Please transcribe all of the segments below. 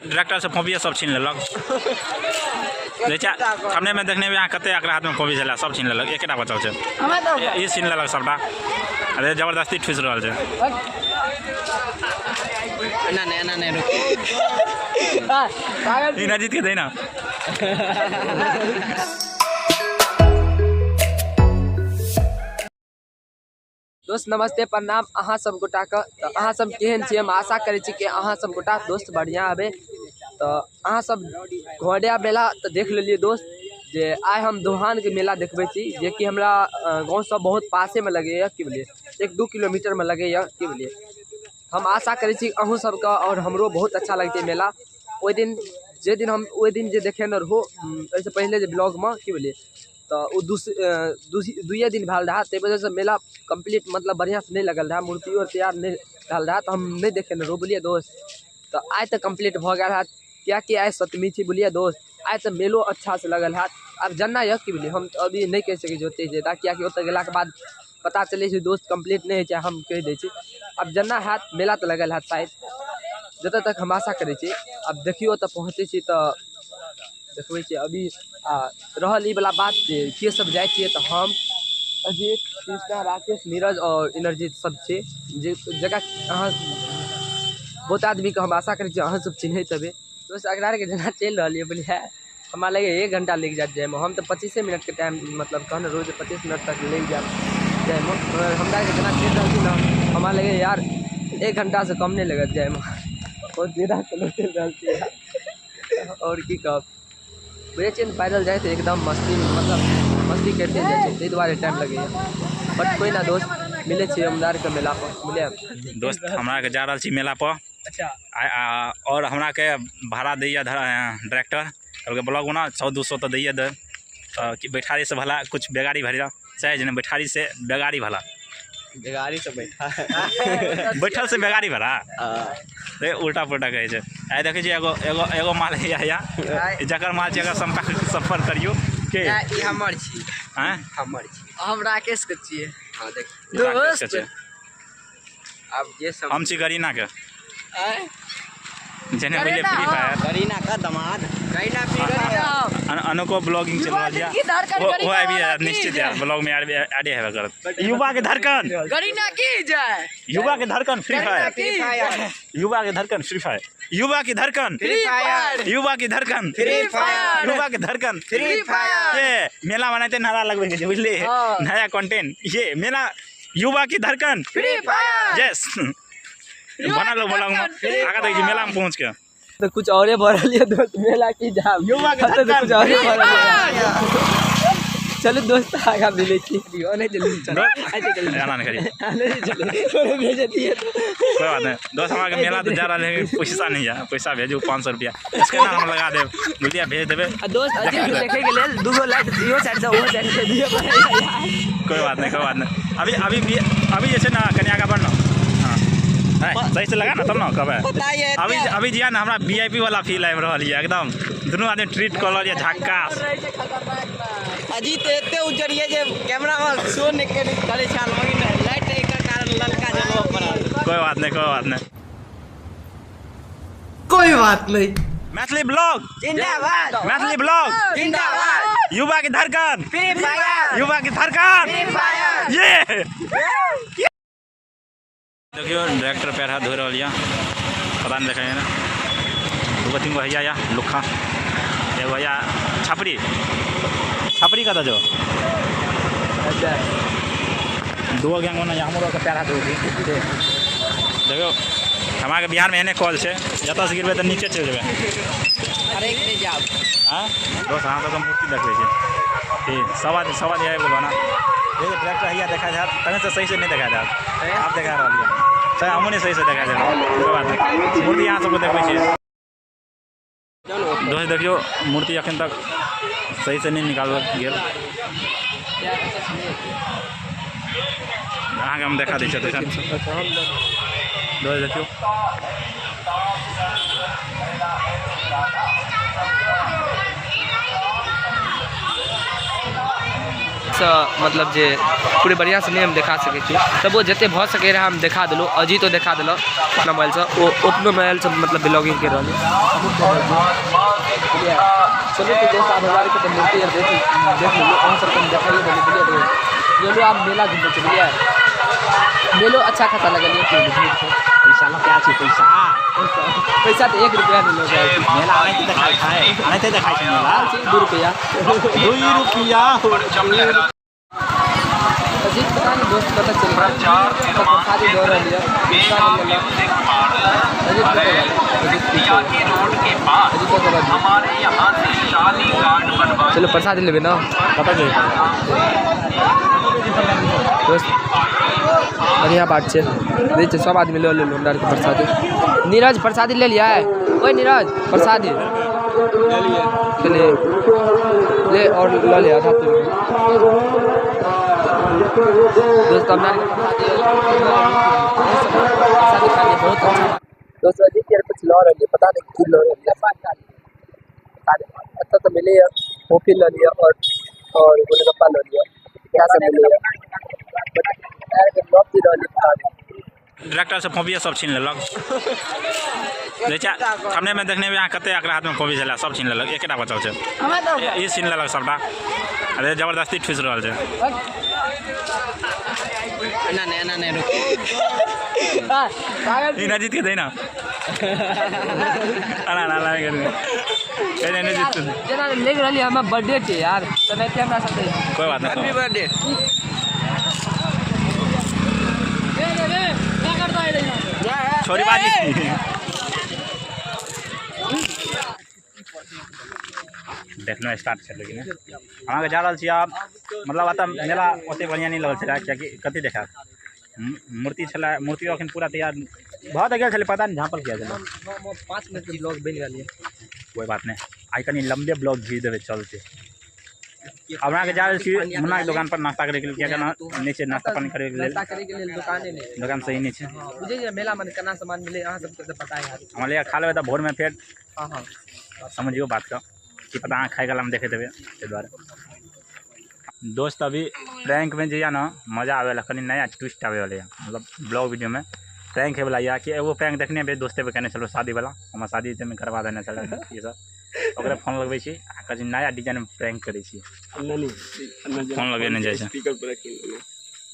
Director से copy सब छीन लेलक। सामने में देखने में कते एकरा हाथ में कॉपी छलै, सब छीन लेलक, एकेटा बचल छै, ई छीन लेलक सबटा। अरे जबरदस्ती ठुसि रहल छै। ना ना ना ना रुक, जीत के दे ना। दोस्त नमस्ते, प्रणाम अहाँ सब गोटा के। तो अहाँ सब केहन छी? हम आशा करै छी कि अहाँ सब गोटा दोस्त बढ़िया आबे। तो अहाँ सब घोड़िया मेला तो देख लेलिए दोस्त, जे आइ हम दोहान के मेला देखबै छी, जे कि हमरा गाँव से बहुत पासे में लगैया, की बोलिए 1-2 किलोमीटर में लगैया, की बोलिए। हम आशा करै छी अहूँ सबके और हमरो बहुत अच्छा लगतै मेला। ओहि दिन जे दिन हम ओहि दिन जे देखेने रहो एहिसँ पहिले जे ब्लॉगमे, की बोलिए, तो ओ दुइये दिन भेल रहा, ताहि वजहसँ मेला कम्प्लीट मतलब बढ़िआँसँ नहि लगल रहा, मूर्तियो आर तैयार नहि भेल रहा, तो हम नहीं देखेने रहो बोलिए दोस्त। तो आइ तऽ कम्प्लीट भऽ गेल हैत, कियाकि आइ सप्तमी छी बोलिए दोस्त। आइ तऽ मेलो अच्छासँ लगल हैत। आब जानना यऽ की बोलिए, हम तऽ अभी नहि कहि सकै छी ओतेक ज्यादा, कियाकि ओतऽ गेलाके बाद पता चलै छै दोस्त कम्प्लीट नहि होइ छै, हम कहि दै छी। आब जानना हैत, मेला तऽ लगल हैत शायद, जतऽ तक हम आशा करै छी। आब देखियौ ओतऽ पहुँचै छी तऽ देखबै छी। अभी आ रहल ई वाला बात जे के सब जाइ छियै, तऽ हम, अजीत, कृष्णा, राकेश, नीरज और इनर्जीत सब छी, जे जगह अहाँ बहुत आदमीके हम आशा करै छी अहाँ सब चिन्हैत हेबै। दोस्त अगला के जेना चलि रहल यऽ बुझलियै, हमरा लगैए 1 घंटा लागि जायत जाइमे। हम तऽ 25 मिनटके टाइम मतलब कहने रोज 25 मिनट तक लागि जायत जाइमे, मगर हमरा जेना चलि रहल छी ने, हमरा लगैए यार 1 घंटासँ कम नहि लागत जाइमे। बहुत ज्यादा चलो चलि रहल छी यार, और की कहब। बुझै छियै ने, पैदल जाइ तऽ एकदम मस्ती, मतलब मस्ती करिते जाइ छै, ताहि दुआरे टाइम लगैए। बट कोइ ना दोस्त, मिलै छियै हमरा आरके मेला पर। बुझलियै दोस्त, हमरा के जा रहल छी मेला पर। अच्छा। और हमरा के भाड़ा दैया डायरेक्टर, कहलकै ब्लॉग बना, 100-200 तऽ दैया दे, तऽ कि बैठारी से भला कुछ बेगारी भरि जाओ, सही जे ने, बैठारी से बेगारी भला, बेगारी से बैठा बैठल से बेगारी भला, रे उल्टा पुल्टा कहै छै। आइ देखै छी एगो एगो एगो माल हैया हैया, जकर माल छै एकर संपर्क करियौ। के ई हमर छी? आँय, हमर छी, हम राकेश के छियै। हां देख दोस्त, अब जे सब हम छी गरीना के, जेने बुझलियै फ्री फायर गरीना का दमाद, गरीना फ्री फायर अनको ब्लॉगिंग चल रहल या, वो आबि जायत निश्चित यार, ब्लॉग में ऐड हेबे करत। युवा के धड़कन गरीना की जय, युवा के धड़कन फ्री फायर, युवा के धड़कन फ्री फायर, युवा की धड़कन फ्री फायर, युवा की धड़कन फ्री फायर, युवा के धड़कन फ्री फायर। ये मेला बनाते नारा लगबे के बुझलिए, नया कंटेंट ये मेला, युवा की धड़कन फ्री फायर। यस, बना लो ब्लॉग में आगा देखी मेला में पहुंच के तो कुछ औरे भर रही दोस्त, मेला की जाम युवा के धड़कन कुछ औरे भर रही। चलो दोस्त आगा मिले छी, नहीं जल्दी चलो, ऐसे जल्दी जाना नहीं करी, नहीं चलो थोड़े भेज दिए, कोई बात नहीं दोस्त। हमारे के मेला तो जा रहा है, पैसा नहीं है, पैसा भेजू 500 रुपया, इसके नाम हम लगा देब, बुझलिए भेज देबे। दोस्त अजीत के देखे के लेल दूगो लाइट इहो साइड से ओहो साइड से दियो। कोई बात नहीं, कोई बात नहीं। अभी अभी अभी जैसे ना कन्या का बनना सही से लगा ना तब ना कहबै। अभी अभी जिया ना हमरा वीआईपी वाला फील आबि रहल यऽ, एकदम दुनू आदमी ट्रीट कऽ रहल यऽ झक्कास। अजीत एते उज्जर ये जे कैमरा में शो नहीं करे छल, मगर लाइट एकर कारण ललका जलवा पड़ल। कोई बात नहीं, कोई बात नहीं, कोई बात नहीं। मैथिली ब्लॉग जिंदाबाद, मैथिली ब्लॉग जिंदाबाद, युवा की धड़कन फ्री फायर, युवा की धड़कन फ्री फायर। ये देखियो डायरेक्टर पैर हाथ धो रहल यऽ, पता नहीं देखा ना, दूगो तीन गो हैया या लुखा, एगो हैया छपरी, छपरी कतऽ जो दूगो गैंग ओना हमरो के पैर हाथ धो। देखियो हमरा के बिहार में एहने कॉल छै, जतऽ से गिरबै तऽ नीचे चलि जेबै। अरे नहि जाब। हाँ दोस्त, अहाँ सबके मूर्ति देखबै छी, ठीक सब आदमी आबि गेलो ना। ये डायरेक्टर हैया देखा जायत, तखन से सही से नहीं देखा जायत, आप देखा रहल यऽ, सही हमहूँ नहीं सही से देखा जायत। कोई बात नहीं, मूर्ति अहाँ सबके देखबै छी दोस्त। देखियौ मूर्ति अखन तक सही से नहीं निकालल गेल, अहाँके हम देखा दै छी तखन। दोस्त देखियौ नीकसँ मतलब जे पूरे बढ़िआँसँ नहि हम देखा सकै छी, तबो जतेक भऽ सकै रहै हम देखा देलहुँ। अजीतो देखा देलक अपना मोबाइलसँ, ओ अपनो मोबाइलसँ मतलब ब्लॉगिंग करि रहल बुझलियै। चलू तऽ दोस्त आब हमरा आरके तऽ मूर्ति आर देख देख लेलहुँ, अहाँ सबके हम देखाइए देलियै बुझलियै। चलू आब मेला घुमै छै बुझलियै, मेलो अच्छा खासा लगल यऽ। पैसा लऽ के आयल छी, पैसा पैसा तऽ 1 रुपया नहि लऽ के आयल छी। मेला आनैते देखाइ छै, आनैते देखाइ छै मेला। 2 रुपया, 2 रुपया। अजीत पता नहीं दोस्त कतऽ चलि गेल, प्रसादी दऽ रहल यऽ, पैसा नहि लेलक। अजीत कतऽ गेल? अजीत पीछे अजीत कतऽ गेल? चलो प्रसादी लेबै ने। कतऽ जेबै? दोस्त बढ़िआँ बात छै, दै छै सब आदमी लऽ लेलहुँ हमरा आरके प्रसादी। नीरज प्रसादी ले लियै? ओए नीरज प्रसादी ले ले और लऽ ले आधा तोड़। दोस्त हमरा आरके प्रसादी खा लियै, बहुत अच्छा। दोस्त अजीत यार कुछ लऽ रहलियै, पता नहीं की लऽ रहलियै। एतऽ तऽ मिलैए कॉफी लऽ लिअ और गोलगप्पा लऽ लिअ, इएह सब मिलैए। लऽ की रहलियै पता नहीं। डायरेक्टर से कॉपी सब छीन लेलक। सामने में देखने में यहाँ कते एकरा हाथ में कॉपी छलै, सब छीन लेलक, एकेटा बचल छै, ई छीन लेलक सबटा। अरे जबरदस्ती ठुसि रहल छै। ई नजीत के दे ना, अना ना ना कर नजीत के। जेना लागि रहल यऽ हमर बर्थडे छै यार, तेनाहिते हमरा साथे। कोई बात नहीं, बर्थडे। छोरी बाजी देखना स्टार्ट कर लेकिन अहाँके जा रहल छी आब। मतलब एतऽ मेला ओतेक बढ़िआँ नहि लगल छलै, किएकि कथी देखायब, मूर्ति छलै, मूर्ति अखन पूरा तैयार भऽ तऽ गेल छलै, पता नहि झाँपल किया छलै। 5 मिनटके ब्लॉग बनि गेल यऽ। कोई बात नहीं, आइ कनि लम्बे ब्लॉग घीच देबै चलते। अब अहाँके जा रहल छी मुन्नाके दोकान पर नाश्ता करैके लेल, किएकि नहि छै नाश्ता पानी करैके लेल, नाश्ता करैके लेल दोकाने नहि छै। दोकान सही नहि छै। बुझै छियै मेलामे केना सामान मिलै, अहाँ सबके तऽ पता हैत। हमरा लिए खा लेबै तऽ भोरमे फेर। हँ हँ समझियौ बातके, की पता अहाँ खाइ कालमे देखैत हेबै, ताहि दुआरे। दोस्त अभी प्रैंक में जे यऽ ने मजा आबे वाला, कनि नया ट्विस्ट आबे वाला यऽ, मतलब ब्लॉग वीडियो में प्रैंक होय वाला यऽ कि एगो प्रैंक देखने हेबै दोस्ते पे केने छलहुँ शादी वाला, हमर शादी ताहिमे करवा देने छलै ई सब, ओकरा फोन लगबै छी आ कनि नया डिजाइन में प्रैंक करै छी। फोन लगेने जाइ छै।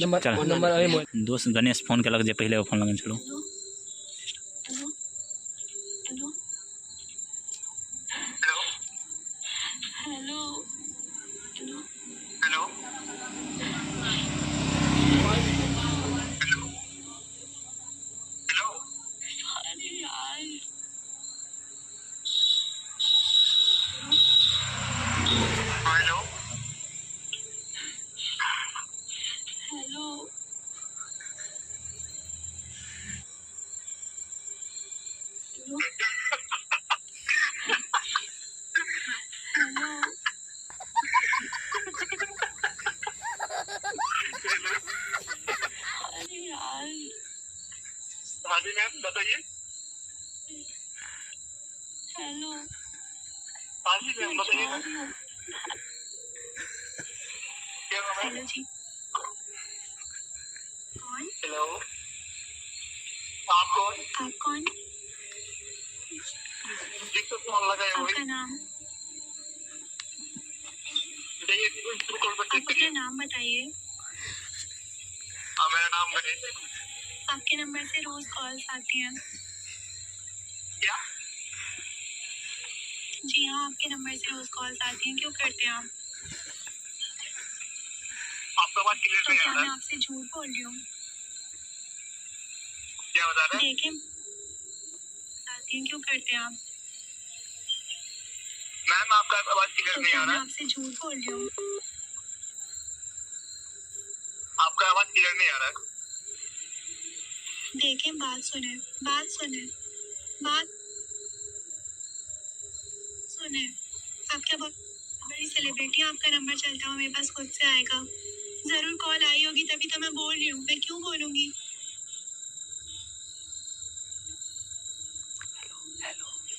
नंबर नंबर एहि। दोस्त गणेश फोन केलक जे पहिले फोन लगेने छलहुँ। Hello hello hello hello. अरे यार हेलो हेलो हेलो हेलो। अरे यार। हाँ जी मैम बताइए। हेलो। हाँ जी मैम मैं बताइए। जा रही हूँ। क्या नाम है? हेलो जी कौन? हेलो आप कौन? आप कौन? जिसको फोन लगाए वही। आपका नाम? बताइए, ट्रू कॉल पर आप चेक अपना करिए। नाम बताइए। हाँ मेरा नाम गणेश है। आपके नंबर से रोज कॉल्स आती हैं। क्या? जी हाँ, आपके नंबर से रोज कॉल्स आती हैं, क्यों करते हैं आप? आपका बात क्लियर तो नहीं आ क्या रहा मैं है। आपसे झूठ बोल रही हूँ? क्या बता रहे हैं? देखें आती हैं, क्यों करते हैं आप? मैम आपका आवाज क्लियर तो नहीं क्या आ मैं रहा है। आपसे झूठ बोल रही हूँ? आपका आवाज क्लियर नहीं आ रहा है। देखें बात सुने, बात सुने, बात सुने। आप क्या बहुत बड़ी सेलिब्रिटी हैं? आपका नंबर चलता हुआ मेरे पास खुद से आएगा। ज़रूर कॉल आई होगी तभी तो मैं बोल रही हूँ, मैं क्यों बोलूँगी?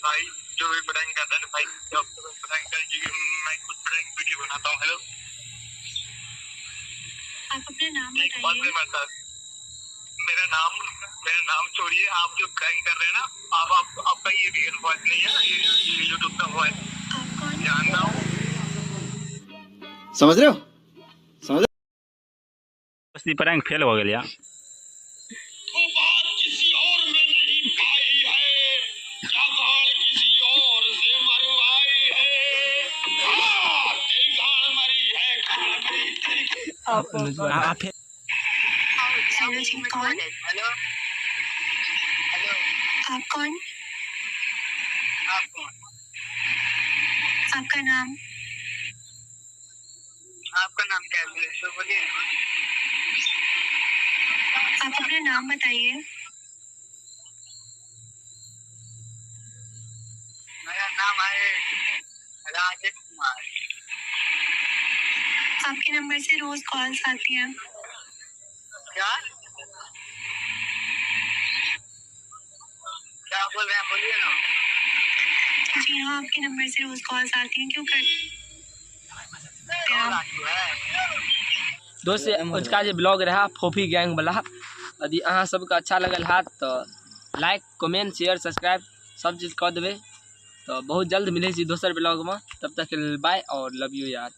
भाई जो भी प्रैंक करता है ना भाई, प्रैंक कर, मैं खुद प्रैंक वीडियो बनाता हूँ। हेलो अपना नाम एक बात बताइए। नहीं, मेरा नाम छोड़िए। आप जो प्रैंक कर रहे हैं ना, आप आपका ये रियल वॉइस नहीं है, ये यूट्यूब का वॉइस। आप कौन? जानता हूँ। समझ रहे हो, समझ दोस्त, ई प्रैंक फेल हो गेल या। वो बात किसी और में नहीं पाई है, जागाड़ किसी और से मरवाई है। हाँ, तेरी गाड़ मरी है, गाड़ मरी तेरी। आ फेल। हेलो जी, कौन? Hello hello. आप कौन? आप कौन? आपका नाम? आपका नाम क्या है, तो बोलिए। आप अपना नाम बताइए। मेरा नाम है राजेश कुमार। आपके नंबर से रोज कॉल्स आती हैं। क्या क्या बोल रहे हैं, बोलिए ना। जी हाँ, आपके नंबर से रोज कॉल्स आती हैं, क्यों करते हैं आप? दोस्त, अजुका जे ब्लॉग रहा फोफी गैंग वाला, यदि अहाँ सबके अच्छा लगल हैत तो लाइक कमेंट शेयर सब्सक्राइब सब चीज़ कऽ देबै। तो बहुत जल्द मिलै छी दोसर ब्लॉगमे, तब तक के लेल बाय और लव you यार।